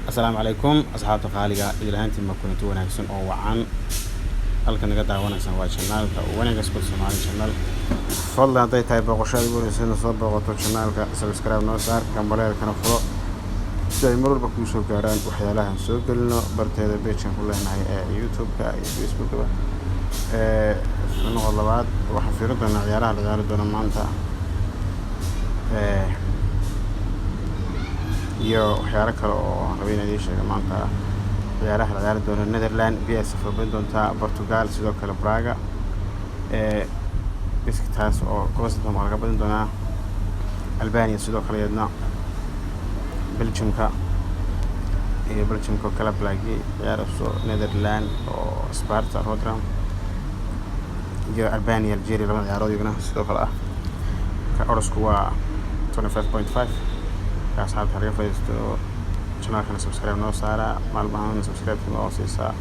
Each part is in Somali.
Asalaamu calaykum, asxaabta qaaliga, idil ahaantiin ma kulanti wanaagsan oo wacan. Halka naga daawanaysaan waa channelka Wanaga Sport Somali Channel. Fadlan, hadday tahay booqashada ugu horeysayna soo booqato channelka, subscribe noo saar, gambaleelkana furo si ay mar walba kuu soo gaaraan waxyaalahan soo gelino barteeda pagekan ku leenahay ee YouTube-ka iyo Facebookaba. Noqod labaad, waxaan fiirin doonaa ciyaaraha la ciyaari doona maanta iyo waxyaalo kale oo aan rabay inaan idiin sheego. Maanta ciyaaraha la ciyaari doono: Netherland PSV badin doontaa Portugal, sidoo kale Braga Besiktas oo Goosdam waa laga badin doonaa, Albania sidoo kale iyadna Belgiumka iyo Belgiumka oo kala Brugge ciyaarayso, Netherland oo Sparta Rotterdam iyo Albania Algeria, labada ciyaarood iyaguna sidoo kale ah. Ka oddsku waa 25.5. Ka asxaabta laga faa'iidaysto, channelkana subscribe noo saara, maalmahan subscribe noo hooseysaa.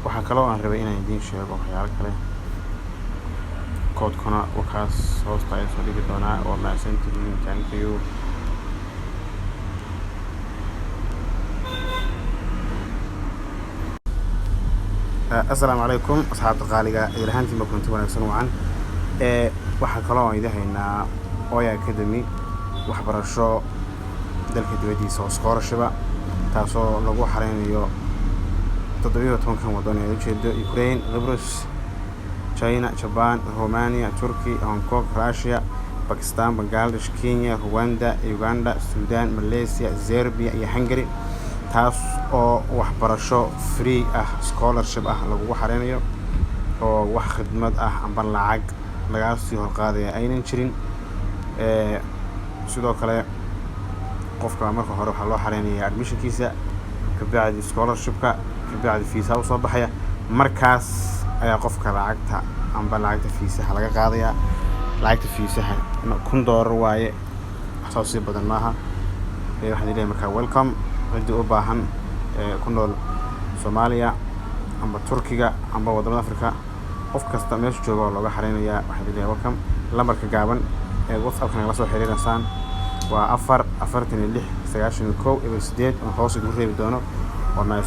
Waxaa kaloo aan rabay inaan idiin sheego waxyaalo kale. Koodkuna wakaas hoosta ayaan soo dhigi doonaa. Waa mahadsantihiin, thank you. Asalaamu calaykum, asxaabta qaaliga, idil ahaantiin ba kulanti wanaagsan wacan. Waxaa kaloo aan idin haynaa Oya Academy, waxbarasho dalka dibaddiisa oo scholarship, taasoo lagu xareynayo 17-kan waddan ee ujeedo: Ukraine, Cyprus, China, Japan, Romania, Turkey, Hong Kong, Russia, Pakistan, Bangladesh, Kenya, Rwanda, Uganda, Sudan, Malaysia, Serbia iyo Hungary, taas oo waxbarasho free ah, scholarship ah, lagugu xareynayo oo wax khidmad ah amba lacag lagaa sii horqaadaya aynan jirin. Sidoo kale qofka marka hore waxaa loo xareynayaa admissionkiisa, kabacdi scholarshipka, kabacdi fiisaha usoo baxaya. Markaas ayaa qofka lacagta amba lacagta fiisaha laga qaadayaa. Lacagta fiisaha $1000 waaye, wax saas sii badan maaha. Waxaan leeyahay markaa welcome ciddii u baahan ku nool Soomaaliya amba Turkiga amba waddamada Africa. Qof kasta meesha jooga waa looga xareynayaa. Waxaan leeyahay welcome. Lambarka gaaban ee WhatsAppka nagala soo xiriireysaan waa 4 46 91 08, oon hoos igu reebi doono. Waa mahadsan.